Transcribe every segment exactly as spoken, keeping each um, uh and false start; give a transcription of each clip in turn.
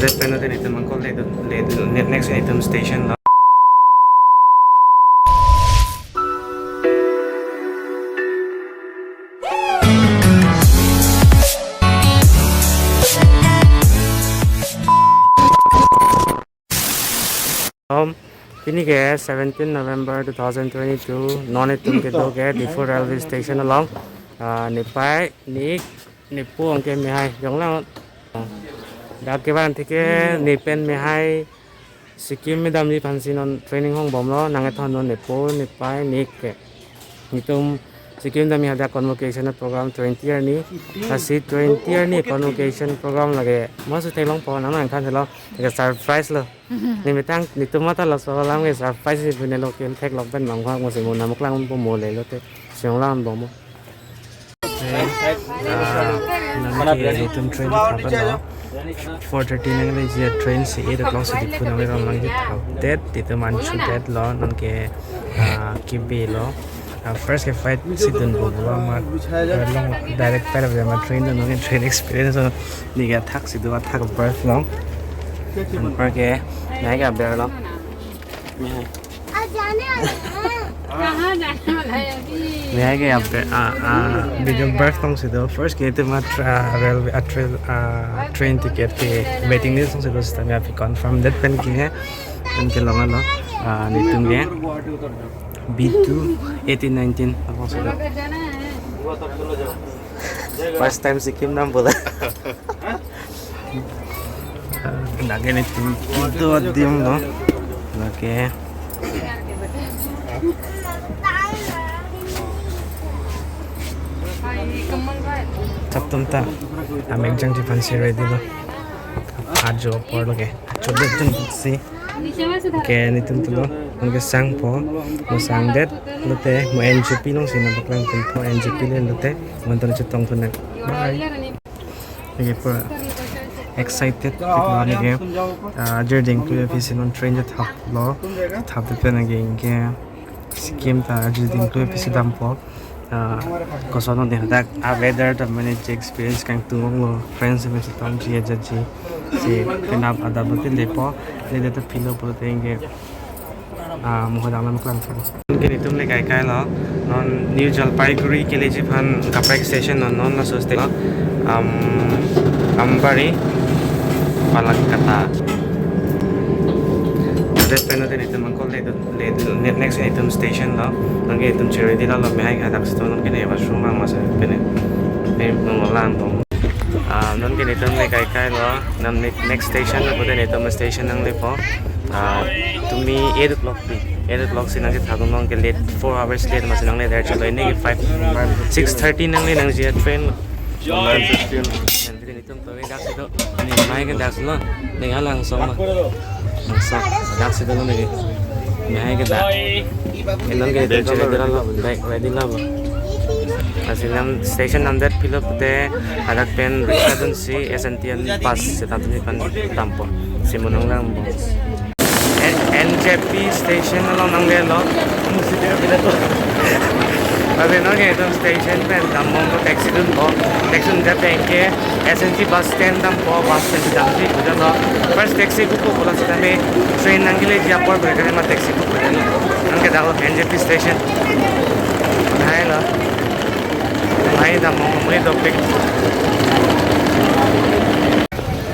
Pen nelitum angkol le, le, le, next nelitum station lo. Om, pini ke seventeen November two thousand twenty-two, non nelitum kedo ke Diphu railway station along, ah, nepei, ne-ik, nepo anke mehai, jonglang. Dak kevan thike ne pen mehai Sikkim damji aphansi non training hongbomlo, nangkethon non nepo, nepei, ne-ik ke. Nelitum Sikkim damji hadak convocation program twenty arni. Lasi twenty arni convocation program lake. Mo su theklongpo, nang nangthan thelo. Ke surprise lo. Nemetang nelitum mata laso alam ke surprise si bune lo, ke theklong pen mangha mo si mo namuk lang po mo le lote. Siong lang bom mo. Eh, ah, nang ke nelitum train thaplo. Four thirty nangleji a-train si eight o'clock si Diphu nangli ram nangji thapdet, nelitum an chudet lo, nang ke, ah, kibi lo. Ah, first ke fight si dunpo, amat, ah, long direct pen amat train dun, nang ke train experience lo, ne ke athak si do, athak berth lo. Anpar ke, nai ke aber lo. कहाँ जाने वाला है अभी? Nai ke abe, ah, ah, video berth tong si do. First ke nelitum a tra-, ah, railway, ah, trail, ah, train ticket ke waiting list tong si do, system ya confirm det pen ke hai. Pen ke long lo. Ah, nelitum ke B two eighteen nineteen tong si do. First time Sikkim dampo la. Lake nelitum kedo adim lo. Lake. Saptum ta. Amek jangji aphansi ready lo. Ajo apor lo ke. Ajo dun si. Ke nelitum tulo, nang ke sangpo, mo sangdet, lote, mo N J P along si nangpaklang tumpo, N J P le lote, mo anton chetong thunang. Bye. Neke pura excited, neke, ah, Jirding Klui aphi si non train je thaplo, thapdet pen neke ke Sikkim ta Jirding Klui aphi si dampo. Ah, koson non hadak a weather ta mane je experience kangtung lo, friends me chetongji ajaji. Si penap adap lote lepo, ledet ta philo pulote neke, ah, mo hadak lam klang thang. Neke nelitum le kaikai lo, non New Jalpaiguri keleji aphan kaprek station non, non laso station lo, um, Ambari, Palakkata. Pen nelitum angkol le, le, le, next nelitum station lo. Nang ke nelitum chiri di lo, mehai hadak situ nang ke ne washroom ang masa pene. Ne nong lang dong. Ah, nang ke nelitum le kaikai lo. Nang ne-, next station lo, pute nelitum station nanglepo. Ah, tumi eight o'clock pi. Eight o'clock si nang ke thadung nang ke late, four hours late masi nangle der chalo, ne ke five, six thirty nangle nangji a-train lo. Nang ke nelitum Tum to ke dak situ. Ne mehai ke dak lo. Ne alang song ma. Langsong. Dak situ lo ne. Mehai ke dak. Enon ke dak ready lo. Bag ready lo. Lasi nelitum station namdet philo pute hadak pen rickshaw dunsi S N T M bus seta tumi pen dampo. Si mo nanglang bom. N-, N J P station along nanglelo. Lasi nang ke nelitum station pen dambom ko, taxi dunpo. Taxi dundet pen ke S N T bus stand dampo, bus stand damsi pulo. First taxi book ko pulo, sitame train nangkeleji apor pen kalima taxi book pulo. Nang ke dak lo N J P station. Hai lo. Hai dambom, mui dopik.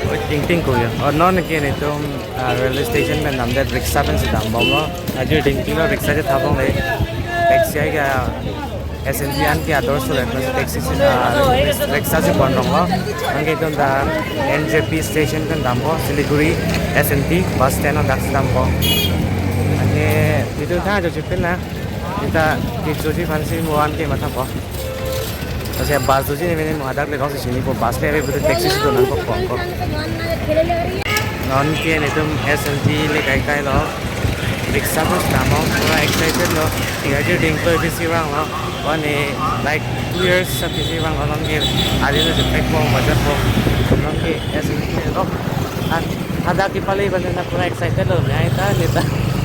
Oi, ting ting ko ya. Aur non ke nelitum, ah, railway station pen namdet rickshaw pensi dambomlo. Ajo dingki lo rickshaw je thabong le. Taxi ai ke S N T M ke ador surat lo, taxi si, ah, rickshaw si pon rong lo. Nang ke nelitum dak N J P station pen dampo, Siliguri S N T bus stand lo, dak si dampo. Anke nelitum tha jo chipin na. Ita ke choji aphansi mo an ke mathapo. Kasi bus doji ne mene mo hadak le kong si chinipo, bus le ave pute taxi si do nangkokpo ko. Non ke nelitum S N T le kaikai lo. Rickshaw bus dambom, pura excited lo. Tiga jir ding to bisi vanglo. One, like, two years sa bisi vanglo non ke. Adi lo jepek po, bajar po. Non ke S N T lo. An Hadak kepale bang na pura excited lo, ne ai ta, ne ta,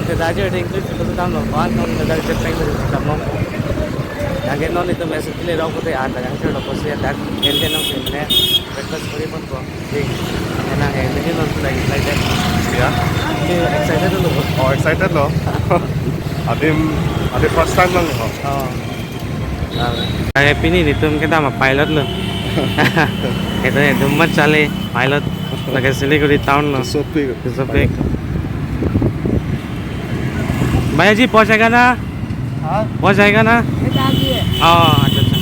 ne ta Jirding Klui philo damlo, pan nong ne ta Jirding Klui damlo. Yang ke non nelitum S N T le rok pute an ta yang chelo pusi hadak, ente nong si mene breakfast kori ponpo. Ding. Ini lo, like, excited. Ya? Ini excited lo. Oh, excited lo. Adim, adim first time lang ho. Oh. Lake pini netum kedam a-pilot lo. Itum, itum mat chale pilot. Lake Siliguri town lo. Sopik. Sopik. भैया जी, पहुंच जाएगा ना? हाँ, पहुंच जाएगा ना? ये डाल दिए। हाँ, अच्छा, अच्छा।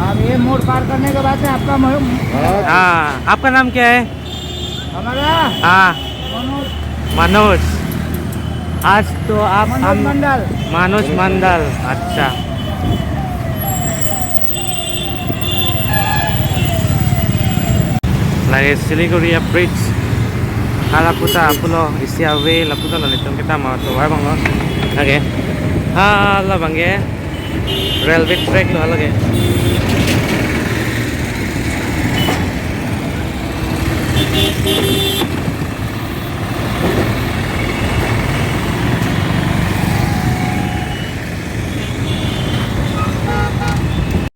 अब ये मोड़ पार करने के बाद से आपका मह- हाँ, आपका नाम क्या है? हमारा हाँ, मनोज मनोज। आज तो आप मनोज हम मंडल। मनोज मंडल। अच्छा। Lake Siliguri a-bridge. Hala puta pulo isi ave laputa lo netum kedam atovar abang lo. Okay. Hala abang ke railway track lo hala ke.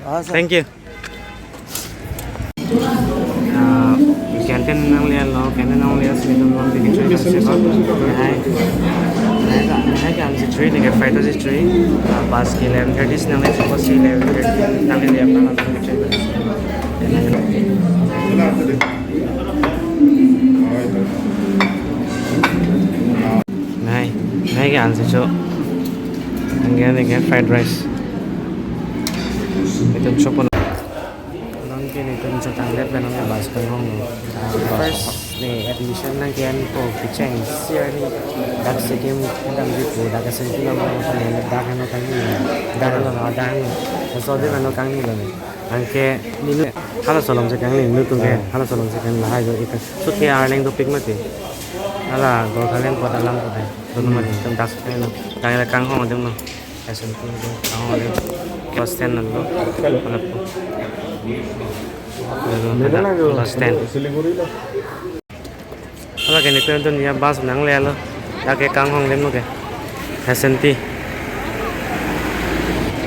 Ah, sir. Thank you. Ah, canteen nangle lo, canteen nangle si netum non ticket choi se ko. Lahai. Lahai ke, lahai ke an si choi, ne ke flight si choi. Ah, bus ke eleven thirty si nangle, bus ke eleven thirty nangle le apna nangle choi. Lahai, lahai ke an si cho. Anke, anke fried rice. Itum chopo. Non ke netum chotangdet pen non ke bus kanghon lo. First ne admission nangke-en po kecheng sir ni dak sekim kedamji pu dak asen pu lam lo ne dak ano kangni. Dak ano, dak ano. So de ano kangni lo ne. Anke ninu halaso along si kangni, netum ke halaso along si kangni, lahai do ik. Sut ke arleng dopik mati. Hala Gorkhaland apot alam apot hai. Dono mati, netum dak si kangni. Kangni la kanghon adim lo. Asen pu adim kanghon adim. Class ten lo. Hala pu. Hala class ten. Hala ke netum dun ya bus nangle lo. Lake kanghon adim lo ke. S N T.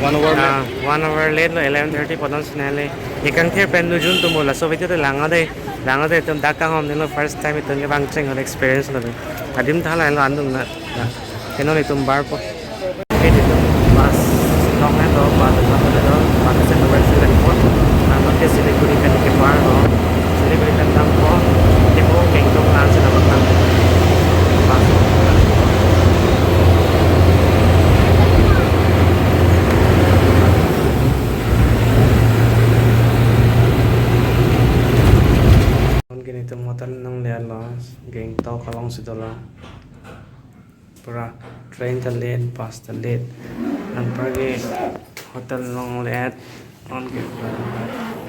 One hour. Ah, one hour late lo, eleven thirty apot non si nangle. Ikang thir pen nujun tumo laso video te lang ade, lang ade itum dak kanghon adim lo first time itum ke bang cheng lo experience lo. Adim thala lo andung na. Na. Keno itum bar po. Ke itum bus long hai lo, bus long hai lo, bus se number seven four. Nang ke Siliguri pen ke bar lo. Siliguri pen dampo. Ke po Gangtok lang si dampo. Bus. Non ke netum hotel nangle lo, Gangtok along si dolo. Pura train ta late, bus ta late. Anparke hotel along late. Non ke pura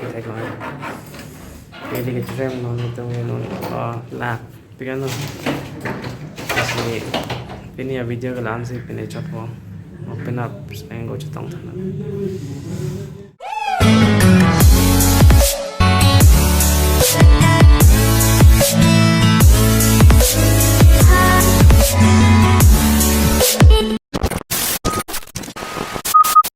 kita ko. Jadi ke tram non netum ke non, oh, la. Pika non. Kasi pini a-video ke la-an si pini chotpo. Open up, saya nggak cetong tanah.